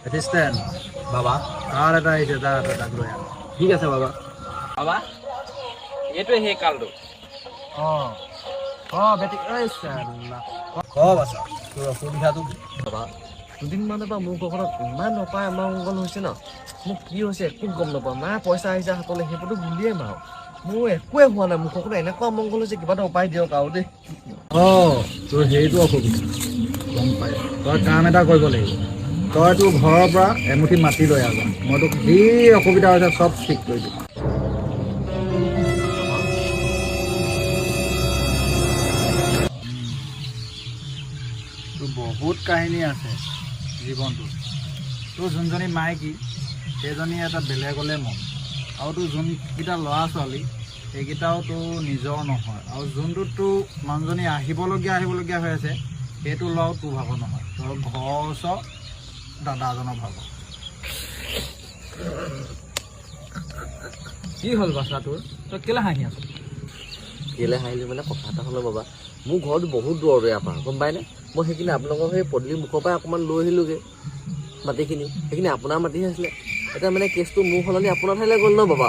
Assistant. বাবা। কাৰ এটা আহিছে, যা এটা তাক লৈ আন। ঠিক আছে বাবা। বাবা, এইটোৱে সেই কালটো। অঁ অঁ বেটি, ঐ চাল্লা, ক বাছা, তোৰ অসুবিধাটো কি? বাবা, দুদিনমানৰ পৰা মোৰ ঘৰখনত ইমান অপায় অমংগল হৈছে ন, মোক কি হৈছে একো গম নাপাওঁ। না পইচা আহিছে হাতলৈ, সেইবোৰতো গুলিয়ে মাৰো। মোৰ একোৱে হোৱা নাই। মোৰ ঘৰখনত এনেকুৱা অমংগল হৈছে, কিবা এটা উপায় দিয়ক আৰু দেই। অঁ, তোৰ সেইটো অসুবিধা গম পাই তই কাম এটা কৰিব লাগিব। তই তোৰ ঘৰৰ পৰা এমুঠি মাটি লৈ আহ যা। মই তোক যি অসুবিধা হৈছে চব ঠিক কৰি দিম। তোৰ বহুত কাহিনী আছে জীৱনটোত। তোৰ যোনজনী মাইকী, সেইজনী এটা বেলেগলৈ মন আৰু তোৰ যোনকেইটা ল'ৰা ছোৱালী, সেইকেইটাও তোৰ নিজৰ নহয় আৰু যোনটোত তোৰ মানুহজনী আহিবলগীয়া আহিবলগীয়া হৈ আছে, সেইটো ল'ৰাও তোৰ ভাগৰ নহয়, তোৰ ঘৰৰ ওচৰ দাদা এজনৰ ভাগৰ। কি হ'ল বাছা তোৰ? তই কেলে হাঁহি আছ? কেলে হাঁহিলো মানে কথা এটা হ'লে বাবা, মোৰ ঘৰটো বহুত দূৰত ইয়াৰ পৰা, গম পায়নে? মই সেইখিনি আপোনালোকৰ সেই পদূলি মুখৰ পৰাই অকণমান লৈ আহিলোগৈ মাটিখিনি। সেইখিনি আপোনাৰ মাটিহে আছিলে। এতিয়া মানে কেছটো মোৰ সলনি আপোনাৰ ঠাইলৈ গ'ল ন বাবা।